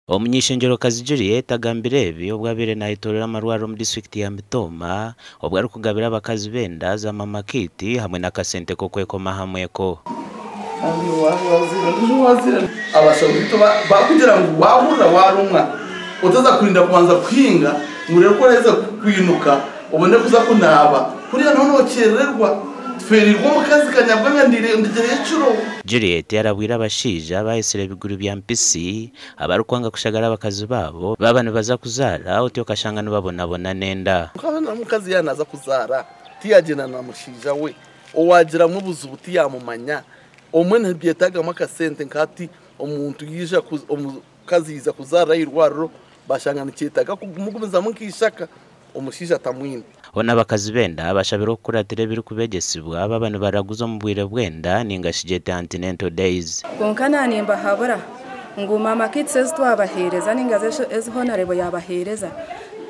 Omuny'eishengyerokazi Juliet agambire ebi obu abaire nayetoorora amarwariro omu disiturikiti ya Mitooma obwo arikugabira abakazi b'enda za mama kit hamwe n'akasente k'okwekoma aha mweko. Abashaho baitu bakugira ngu wahurira warumwa otaza kurinda kubanza kuhinga ngu reero ku oraheza kwinuka obone kuza kunaaba kuriya noba nokyerererwa. Tufeereirwe omukazi kanyabwanga ndigireyo ekiro. Juliet arabwire abashaija abaayetsire ebiguru bya mpisi abarikwanga kushagara abakazi baabo baaba nibaza kuzaara otyo okashanga nibabonabona n'enda. Nkabona omukazi yaaba naaza kuzaara tiyagyenda na mushaija we, owaagiramu obuzibu tiyaamumanya, obumwe nibyetaagamu akasente nka hati omuntu yaija omukazi yaija kuzaarira aha irwariro bashanga nikyetaaga kumugumizamu nk'eishaka omushaija atamwine. Hoona abakazi b'enda bashabirwe okukuratira ebirikubeegyesibwa baaba nibaraguza omu bwire bw'enda ninga shi gyete antenatal days. Kwonka naanimbahabura ngu mama kits ezi twabaheereza ninga ezi Honarebo yaabaheereza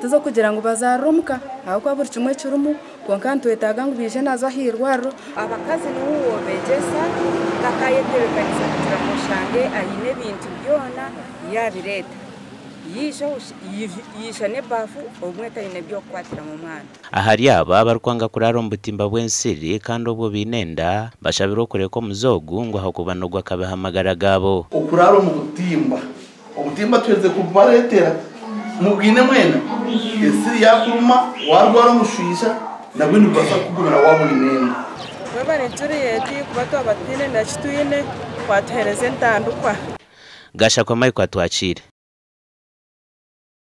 tiz'okugira ngu bazaarire omuka ahabw'okuba buri kimwe kirimu kwonka nitwetaaga ngu baije nazo aha irwariro. Abakazi niwe wobegyesa takayetebekanisa kugira ngu oshange aine ebintu byona yabireeta. Yaija n'ebaafu obumwe taine by'okukwatiramu omwana. Ahari abo abarikwanga kuraara omu butimba bw'ensiri kandi obwo baine enda, bashabirwe okureka omuze ogu ngu ahakuba n'ogw'akabi aha magara gaabo. Okuraara omu butimba. Obutimba tuherize kububareetera. Mubwine mwena? Ensiri yaakuruma, waarwara omushwija, nabwo nibibaasa kukugumira waaba oine enda. Webare Juliet kuba twaba tutaine na ki twine, watuheereza entandikwa. Gashakwa Michael Atwakiire.